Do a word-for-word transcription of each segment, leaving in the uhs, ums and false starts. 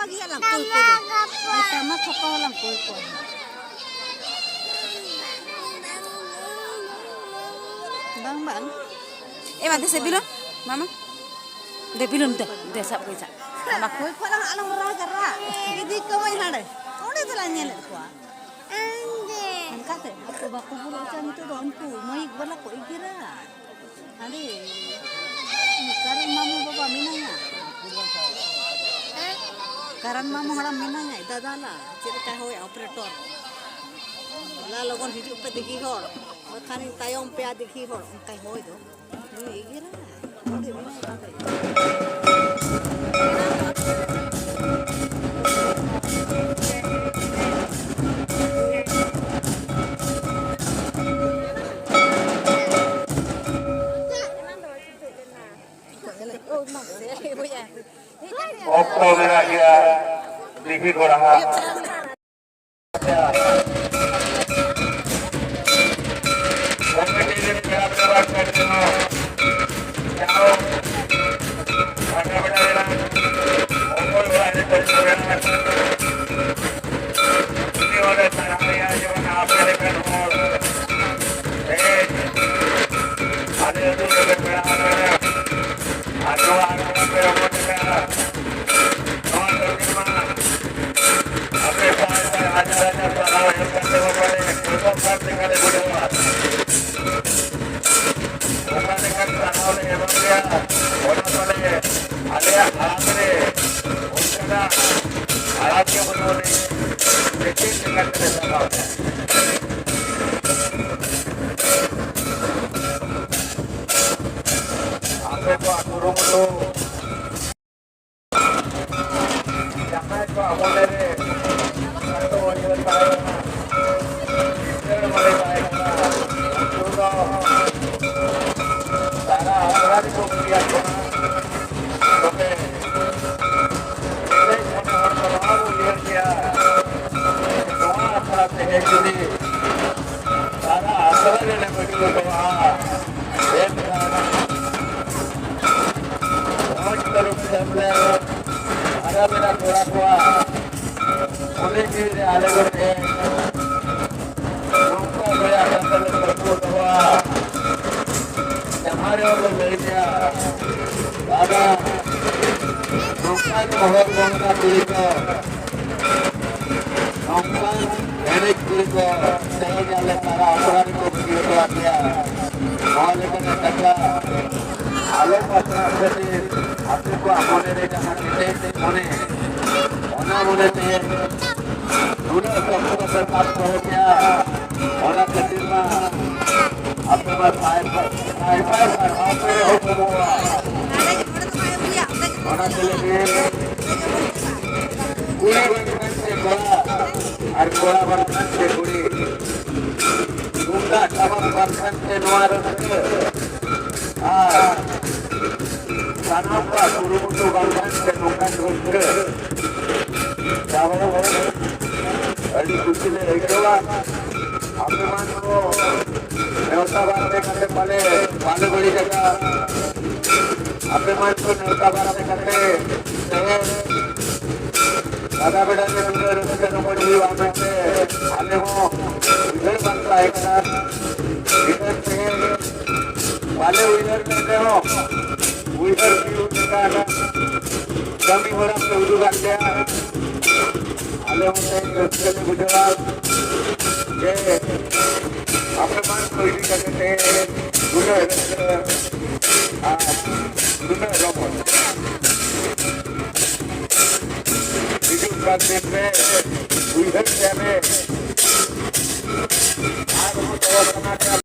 ᱜᱮᱭᱟ ᱞᱟᱝ ᱠᱚᱭ ᱠᱚ ᱫᱚ᱾ ᱴᱟᱢᱟᱠ ᱦᱟᱯᱟ ᱦᱚᱸ ᱞᱟᱝ ᱠᱚᱭ ᱠᱚᱣᱟ᱾ ᱵᱟᱝ, ᱵᱟᱝ᱾ ᱮ ᱢᱟ, ᱫᱮᱥᱮ ᱵᱤᱞᱚᱱ, ᱢᱟᱢᱟ᱾ ᱫᱮ ᱵᱤᱞᱚᱱ, ᱫᱮ, ᱫᱮ, ᱥᱟᱵ ᱠᱚᱧ ᱥᱟᱵ᱾ ᱚᱱᱟ ᱠᱚᱭ ᱠᱚ ᱟᱞᱚᱢ ᱨᱟᱜᱟ, ᱨᱟᱜ᱾ ᱤᱫᱤ ᱠᱚᱢᱟᱹᱧ ᱦᱟᱸᱰᱮ᱾ ᱚᱸᱰᱮ ᱫᱚ ᱞᱟᱝ ᱧᱮᱞᱮᱫ ᱠᱚᱣᱟ᱾ ᱚᱱᱠᱟᱛᱮ ᱟᱠᱚ ᱵᱟᱠᱚ ᱵᱚᱞᱚ ᱦᱚᱪᱚᱜᱼᱟ᱾ ᱱᱤᱛᱚᱜ ᱫᱚ ᱩᱱᱠᱩ ᱢᱟᱹᱭᱤᱠ ᱵᱟᱞᱟ ᱠᱚ ᱮᱜᱮᱨᱟ᱾ ᱦᱟᱸᱰᱮ ᱠᱟᱨᱚᱱ ᱢᱟᱢᱩ ᱵᱟᱵᱟ ᱢᱮᱱᱟᱭᱟ, ᱠᱟᱨᱚᱱ ᱢᱟᱢᱩ ᱦᱟᱲᱟᱢ ᱢᱮᱱᱟᱭᱟ, ᱫᱟᱫᱟᱞᱟ ᱪᱮᱫ ᱞᱮᱠᱟᱭ ᱦᱚᱭᱟ operator᱾ ᱦᱚᱞᱟ ᱞᱚᱜᱚᱱ ᱦᱤᱡᱩᱜ ᱯᱮ ᱫᱤᱜᱷᱤ ᱦᱚᱲ, ᱵᱟᱠᱷᱟᱱᱤᱧ ᱛᱟᱭᱚᱢ ᱯᱮᱭᱟ ᱫᱤᱜᱷᱤ ᱦᱚᱲ, ᱚᱱᱠᱟᱭ ᱦᱚᱭ ᱫᱚ᱾ ᱱᱩᱭ ᱮᱜᱮᱨᱟ, ᱱᱚᱰᱮ ᱢᱮᱱᱟᱭ ᱵᱟᱵᱮ᱾ ᱚᱠᱛᱚ ᱢᱮᱱᱟᱜ ᱜᱮᱭᱟ, ᱫᱤᱜᱷᱤ ᱠᱚᱲᱟ ᱦᱟᱸᱜ᱾ ᱠᱚᱢᱤᱴᱤ ᱨᱮᱱ ᱯᱮᱲᱟ ᱯᱮᱲᱟ ᱠᱚ ᱡᱮᱱᱚ ᱡᱟᱣ ᱵᱷᱟᱜᱟ ᱵᱷᱟᱜᱟ ᱨᱮᱱᱟᱜ ᱚᱠᱚᱭ ᱚᱲᱟᱜ ᱨᱮ ᱠᱚ ᱪᱟᱞᱟᱜ ᱠᱟᱱᱟ, ᱩᱱᱤ ᱚᱸᱰᱮ ᱛᱟᱦᱮᱸ ᱨᱮᱭᱟᱜ ᱡᱮᱢᱚᱱ ᱟᱯᱮ ᱞᱮᱠᱟᱱ ᱦᱚᱲ ᱛᱮᱦᱮᱧ ᱟᱞᱮ ᱟᱹᱛᱩ ᱨᱮᱯᱮ ᱯᱮᱲᱟ ᱟᱠᱟᱱᱟ᱾ ᱟᱨ ᱱᱚᱣᱟ ᱟᱠᱷᱲᱟ ᱯᱮ ᱨᱚᱢᱚᱡᱽ ᱟᱠᱟᱫᱼᱟ᱾ ᱱᱚᱣᱟ ᱞᱟᱹᱜᱤᱫ ᱢᱟ ᱟᱯᱮ ᱥᱟᱭ ᱥᱟᱭ ᱦᱟᱡᱟᱨ ᱦᱟᱡᱟᱨ ᱥᱟᱨᱦᱟᱣ ᱮᱢ ᱠᱟᱛᱮ ᱦᱚᱸ ᱯᱟᱞᱮ ᱯᱨᱚᱥᱚᱝᱥᱟ ᱞᱮᱠᱟᱞᱮ ᱵᱩᱡᱷᱟᱹᱣᱟ᱾ ᱚᱠᱟ ᱞᱮᱠᱟᱱ ᱥᱟᱨᱦᱟᱣ ᱞᱮ ᱮᱢᱟ ᱯᱮᱭᱟ, ᱚᱱᱟ ᱯᱟᱞᱮ ᱟᱞᱮᱭᱟᱜ ᱟᱲᱟᱝ ᱨᱮ ᱚᱱᱠᱟᱱᱟᱜ ᱟᱲᱟᱝ ᱜᱮ ᱵᱟᱹᱱᱩᱜ ᱟᱹᱱᱤᱡ᱾ ᱥᱮᱪᱮᱫ ᱞᱮᱠᱟᱛᱮ ᱞᱮ ᱥᱟᱨᱦᱟᱣ ᱯᱮᱭᱟ᱾ ᱟᱯᱮ ᱠᱚᱣᱟᱜ ᱠᱩᱨᱩᱢᱩᱴᱩ ᱡᱟᱦᱟᱸᱭ ᱠᱚᱣᱟᱜ ᱢᱚᱱᱮ ᱨᱮ ᱠᱟᱛᱚ ᱩᱭᱦᱟᱹᱨ ᱛᱟᱦᱮᱸ ᱠᱟᱱᱟ, ᱠᱤᱥᱟᱹᱬ ᱢᱚᱱᱮ ᱛᱟᱦᱮᱸ ᱠᱟᱱᱟ, ᱩᱱᱠᱩ ᱫᱚ ᱥᱟᱨᱟ ᱟᱥᱲᱟ ᱨᱮᱠᱚ ᱠᱩᱞᱤᱭᱟᱠᱚ ᱠᱟᱱᱟ᱾ ᱛᱚᱵᱮ ᱮᱱᱮᱡ ᱢᱚᱱᱮ ᱦᱚᱲ ᱫᱚ ᱱᱚᱣᱟ ᱵᱚᱱ ᱩᱭᱦᱟᱹᱨ ᱠᱮᱭᱟ, ᱱᱚᱣᱟ ᱟᱥᱲᱟ ᱛᱮᱦᱮᱧ ᱡᱩᱫᱤ ᱥᱟᱨᱟ ᱟᱥᱲᱟ ᱨᱮᱞᱮ ᱵᱟᱹᱜᱤ ᱦᱚᱴᱚᱣᱟᱜᱼᱟ, ᱮᱱᱠᱷᱟᱱ ᱢᱚᱡᱽ ᱛᱟᱹᱨᱩᱵ ᱥᱮᱢᱞᱮᱫ ᱢᱮᱱᱟᱜ ᱠᱚᱲᱟ ᱠᱚᱣᱟᱜ ᱩᱱᱤ ᱡᱤᱣᱤ ᱨᱮ ᱟᱞᱮ ᱫᱚ ᱛᱮᱦᱮᱧ ᱱᱚᱝᱠᱟ ᱫᱚᱭᱟ ᱠᱟᱛᱮ ᱞᱮ ᱯᱟᱹᱛᱭᱟᱹᱣ ᱫᱚᱦᱚᱣᱟ᱾ ᱡᱟᱦᱟᱸ ᱨᱮ ᱵᱚᱱ ᱞᱟᱹᱭ ᱠᱮᱭᱟ, ᱵᱟᱵᱟ, ᱱᱚᱝᱠᱟᱱ ᱦᱚᱲ ᱵᱚᱱ ᱠᱩᱲᱤ ᱠᱚ, ᱱᱚᱝᱠᱟᱱ ᱮᱱᱮᱡ ᱠᱩᱲᱤ ᱠᱚ ᱛᱮᱦᱮᱧ ᱟᱞᱮ ᱛᱟᱨᱟ ᱟᱥᱲᱟ ᱨᱮᱠᱚ ᱵᱟᱹᱜᱤ ᱦᱚᱴᱚ ᱟᱯᱮᱭᱟ᱾ ᱱᱚᱣᱟ ᱞᱮᱠᱟᱱᱟᱜ ᱠᱟᱛᱷᱟ ᱟᱞᱚ ᱯᱟᱥᱱᱟᱜ ᱠᱷᱟᱹᱛᱤᱨ ᱟᱯᱮ ᱠᱚᱣᱟᱜ ᱢᱚᱱᱮ ᱨᱮ ᱡᱟᱦᱟᱸ ᱠᱮᱴᱮᱡ ᱢᱚᱱᱮ, ᱚᱱᱟ ᱢᱚᱱᱮ ᱛᱮ ᱱᱩᱱᱟᱹᱜ ᱥᱚᱠᱛᱚ ᱯᱮ ᱥᱟᱵ ᱫᱚᱦᱚ ᱠᱮᱜᱼᱟ᱾ ᱚᱱᱟ ᱠᱷᱟᱹᱛᱤᱨ ᱢᱟ ᱟᱯᱮ ᱢᱟ ᱥᱟᱭ ᱥᱟᱭ, ᱥᱟᱭ ᱥᱟᱭ ᱥᱟᱨᱦᱟᱣ ᱯᱮ ᱮᱦᱚᱵ ᱠᱚᱢᱚᱜᱼᱟ᱾ ᱚᱱᱟ ᱛᱮᱞᱮ ᱢᱮᱱ, ᱠᱩᱲᱤ ᱵᱟᱝᱠᱷᱟᱱ ᱥᱮ ᱠᱚᱲᱟ, ᱟᱨ ᱠᱚᱲᱟ ᱵᱟᱝᱠᱷᱟᱱ ᱥᱮ ᱠᱩᱲᱤ, ᱛᱩᱢᱫᱟᱜ ᱴᱟᱢᱟᱠ ᱵᱟᱝᱠᱷᱟᱱ ᱥᱮ ᱱᱚᱣᱟ ᱨᱟᱹᱥᱠᱟᱹ, ᱟᱨ ᱥᱟᱱᱟᱢ ᱠᱚᱣᱟᱜ ᱠᱩᱨᱩᱢᱩᱴᱩ ᱵᱟᱝᱠᱷᱟᱱ ᱥᱮ ᱱᱚᱝᱠᱟᱱ ᱨᱟᱹᱥᱠᱟᱹ, ᱡᱟᱦᱟᱸ ᱟᱹᱰᱤ ᱠᱩᱥᱤ ᱞᱮ ᱟᱹᱭᱠᱟᱹᱣᱟ᱾ ᱟᱯᱮ ᱢᱟᱱ ᱠᱚ ᱱᱮᱣᱛᱟ ᱵᱟᱨᱛᱮ ᱠᱟᱛᱮ ᱯᱟᱞᱮ ᱵᱟᱞᱮ ᱵᱟᱹᱲᱤᱡ ᱟᱠᱟᱫ᱾ ᱟᱯᱮ ᱢᱟᱱ ᱠᱚ ᱱᱮᱣᱛᱟ ᱵᱟᱨᱛᱮ ᱠᱟᱛᱮ ᱛᱮᱦᱮᱧ ᱥᱟᱫᱟ ᱵᱮᱲᱟ ᱨᱮ ᱱᱩᱱᱟᱹᱜ ᱨᱟᱹᱥᱠᱟᱹ ᱨᱚᱢᱚᱡᱽ ᱦᱩᱭᱩᱜᱼᱟ ᱢᱮᱱᱛᱮ ᱟᱞᱮ ᱦᱚᱸ ᱩᱭᱦᱟᱹᱨ ᱵᱟᱝ ᱛᱟᱦᱮᱸ ᱠᱟᱱᱟ᱾ ᱤᱱᱟᱹ ᱛᱮᱦᱮᱧ ᱵᱟᱞᱮ ᱩᱭᱦᱟᱹᱨ ᱞᱮᱫ ᱨᱮᱦᱚᱸ ᱩᱭᱦᱟᱹᱨ ᱦᱩᱭᱩᱜ ᱞᱮᱠᱟᱱᱟᱜ ᱠᱟᱹᱢᱤ ᱦᱚᱨᱟ ᱯᱮ ᱩᱫᱩᱜ ᱟᱫ ᱞᱮᱭᱟ᱾ ᱟᱞᱮ ᱦᱚᱸ ᱛᱮᱦᱮᱧ ᱨᱟᱹᱥᱠᱟᱹ ᱞᱮ ᱵᱩᱡᱷᱟᱹᱣᱟ ᱡᱮ ᱟᱯᱮ ᱢᱟᱱ ᱠᱚ ᱤᱫᱤ ᱠᱟᱛᱮ ᱛᱮᱦᱮᱧ ᱱᱩᱱᱟᱹᱜ ᱨᱟᱹᱥᱠᱟᱹ ᱟᱨ ᱱᱩᱱᱟᱹᱜ ᱨᱚᱢᱚᱡᱽ᱾ ᱦᱤᱡᱩᱜ ᱠᱟᱱ ᱫᱤᱱ ᱨᱮ ᱩᱭᱦᱟᱹᱨ ᱜᱮᱭᱟ ᱞᱮ ᱟᱨ ᱦᱚᱸ ᱫᱚᱦᱚ ᱥᱟᱱᱟ ᱜᱮᱭᱟ᱾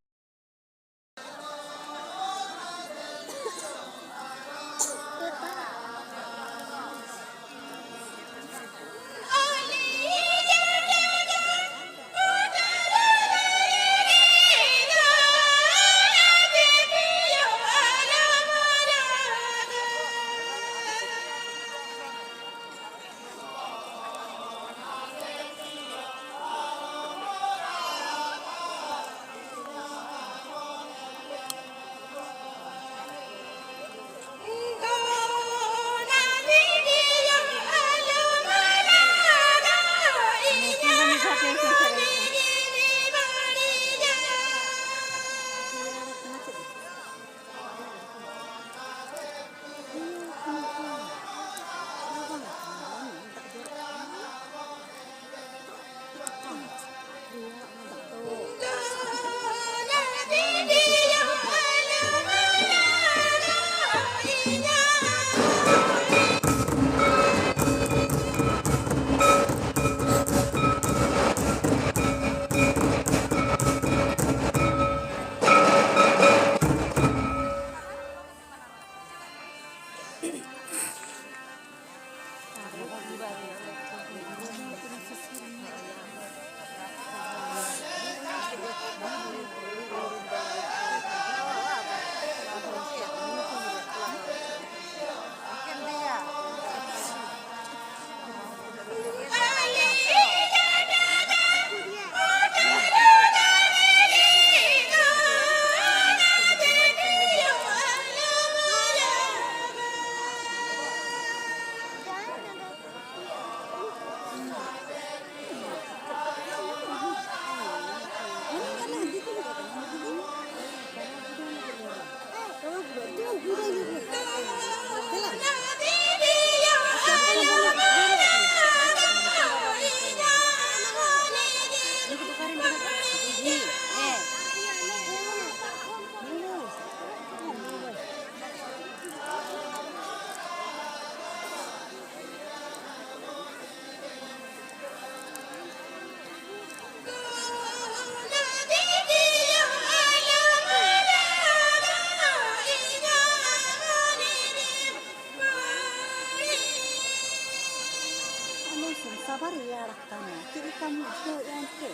ᱵᱟᱵᱟ ᱨᱮᱭᱟᱲ ᱟᱠᱟᱱᱟ, ᱪᱮᱫ ᱞᱮᱠᱟᱢ ᱟᱹᱭᱠᱟᱹᱣᱮᱫᱼᱟ ᱮᱱᱛᱮ?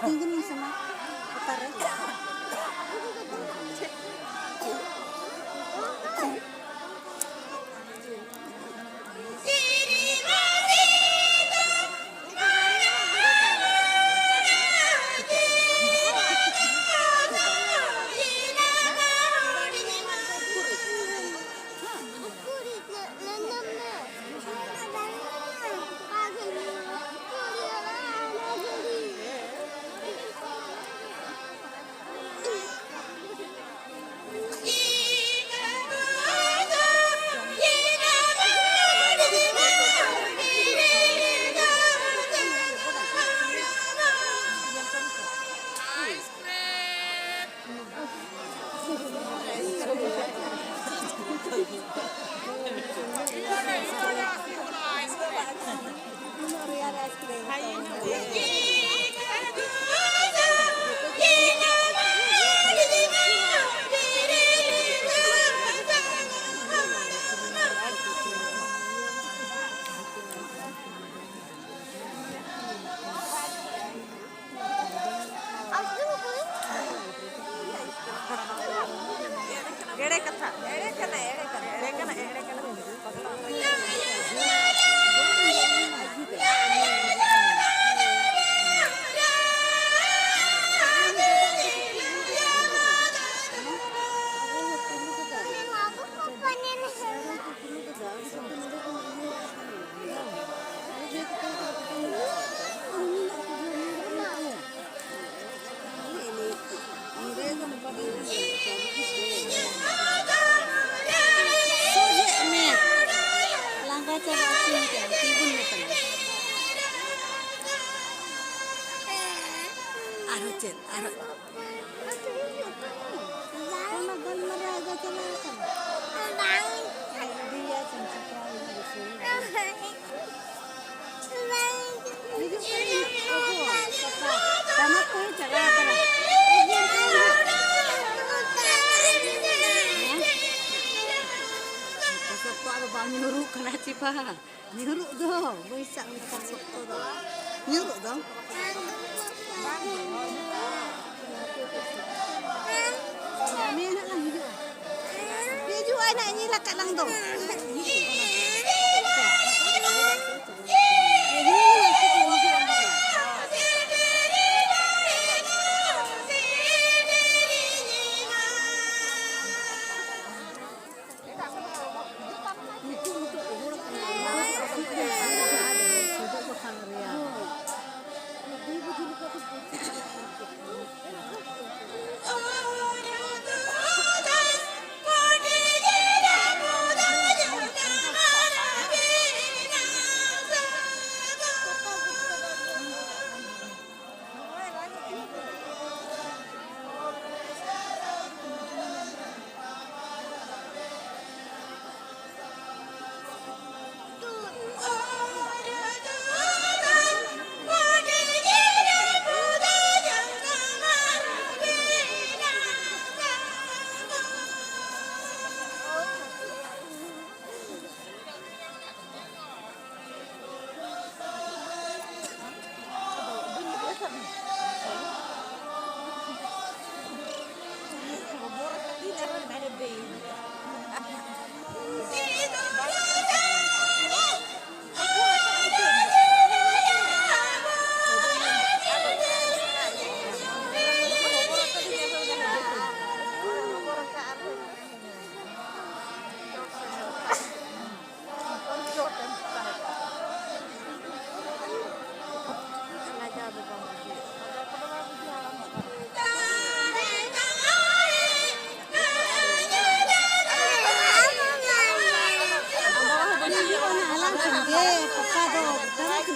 ᱛᱤᱸᱜᱩᱱ ᱢᱮᱥᱮ ᱢᱟ ᱞᱟᱛᱟᱨ ᱨᱮ᱾ ᱮᱲᱮ ᱠᱟᱛᱷᱟ, ᱮᱲᱮ ᱠᱟᱱᱟ, ᱮᱲᱮ ᱠᱟᱱᱟ, ᱮᱲᱮ ᱠᱟᱱᱟ, ᱮᱲᱮ ᱠᱟᱱᱟ᱾ ᱥᱚᱡᱷᱮᱜ ᱢᱮ᱾ ᱞᱟᱸᱜᱟ ᱪᱟᱵᱟ ᱩᱛᱟᱹᱨ ᱠᱟᱱᱟ, ᱛᱤᱸᱜᱩᱱ ᱢᱮ ᱛᱟᱞᱟᱝ᱾ ᱟᱨᱦᱚᱸ ᱪᱮᱫ? ᱟᱨᱦᱚᱸ ᱚᱱᱟ ᱜᱟᱞᱢᱟᱨᱟᱣ ᱫᱚ ᱪᱟᱞᱟᱣ ᱟᱠᱟᱱᱟ᱾ ᱟᱹᱰᱤ ᱟᱸᱴ ᱮᱢ ᱪᱤᱠᱟᱹᱭᱮᱱᱟ, ᱵᱮᱥᱤ᱾ ᱦᱤᱡᱩᱜ ᱠᱟᱱᱟ ᱱᱟᱜ ᱜᱚᱜᱚ, ᱯᱟᱯᱟ, ᱴᱟᱢᱟᱠ ᱠᱚᱦᱚᱸ ᱪᱟᱞᱟᱣ ᱟᱠᱟᱱᱟ᱾ ᱦᱮᱸ? ᱯᱚᱥᱚᱵ ᱠᱚ ᱟᱫᱚ ᱵᱟᱢ ᱧᱩᱨᱩᱜ ᱠᱟᱱᱟ ᱪᱮ ᱵᱟᱝ? ᱧᱩᱨᱩᱜ ᱫᱚ, ᱵᱟᱹᱧ ᱥᱟᱵ ᱞᱮᱠᱷᱟᱱ ᱥᱚᱠᱛᱚ ᱫᱚ᱾ ᱧᱩᱨᱩᱜ ᱫᱚ᱾ ᱢᱮ ᱱᱟᱜ ᱞᱟᱝ ᱦᱤᱡᱩᱜᱼᱟ᱾ ᱦᱤᱡᱩᱜᱼᱟᱭ ᱱᱟᱜ, ᱧᱮᱞ ᱟᱠᱟᱫ ᱞᱟᱝ ᱫᱚ᱾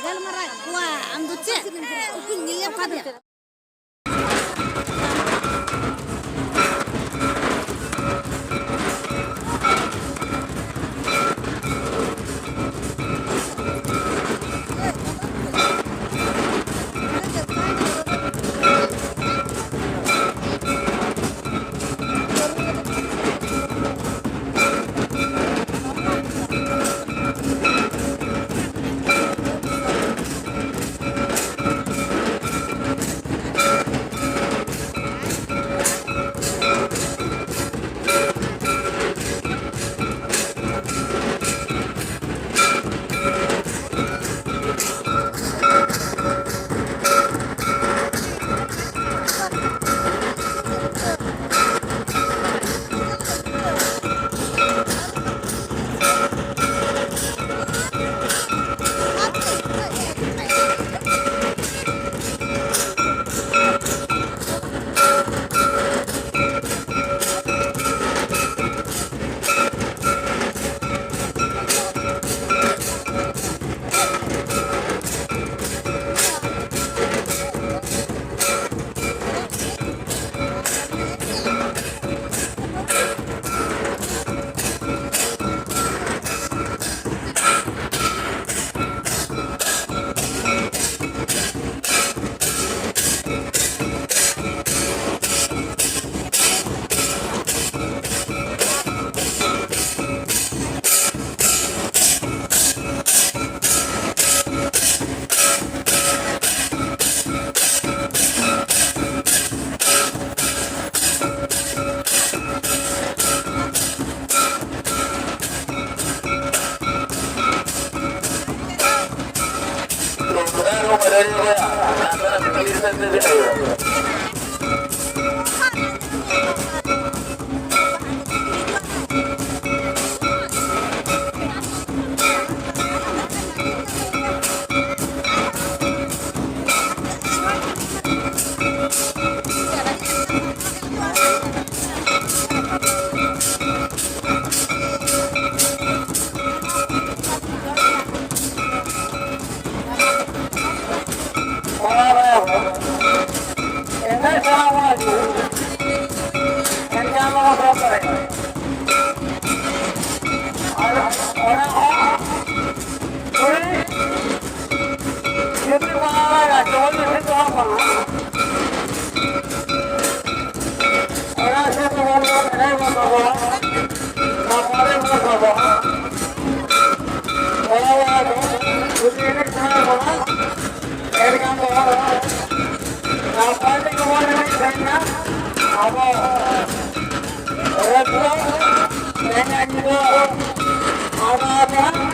ᱜᱟᱞᱢᱟᱨᱟᱣᱮᱫ ᱠᱚᱣᱟ, ᱟᱢ ᱫᱚ ᱪᱮᱫ? ᱩᱱᱠᱩ ᱧᱮᱞ ᱠᱟᱛᱮ ᱟᱵᱚ ᱨᱟᱹᱥᱠᱟᱹ ᱛᱮᱦᱮᱧᱟᱜ ᱧᱤᱫᱟᱹ ᱟᱵᱚ ᱟᱵᱚ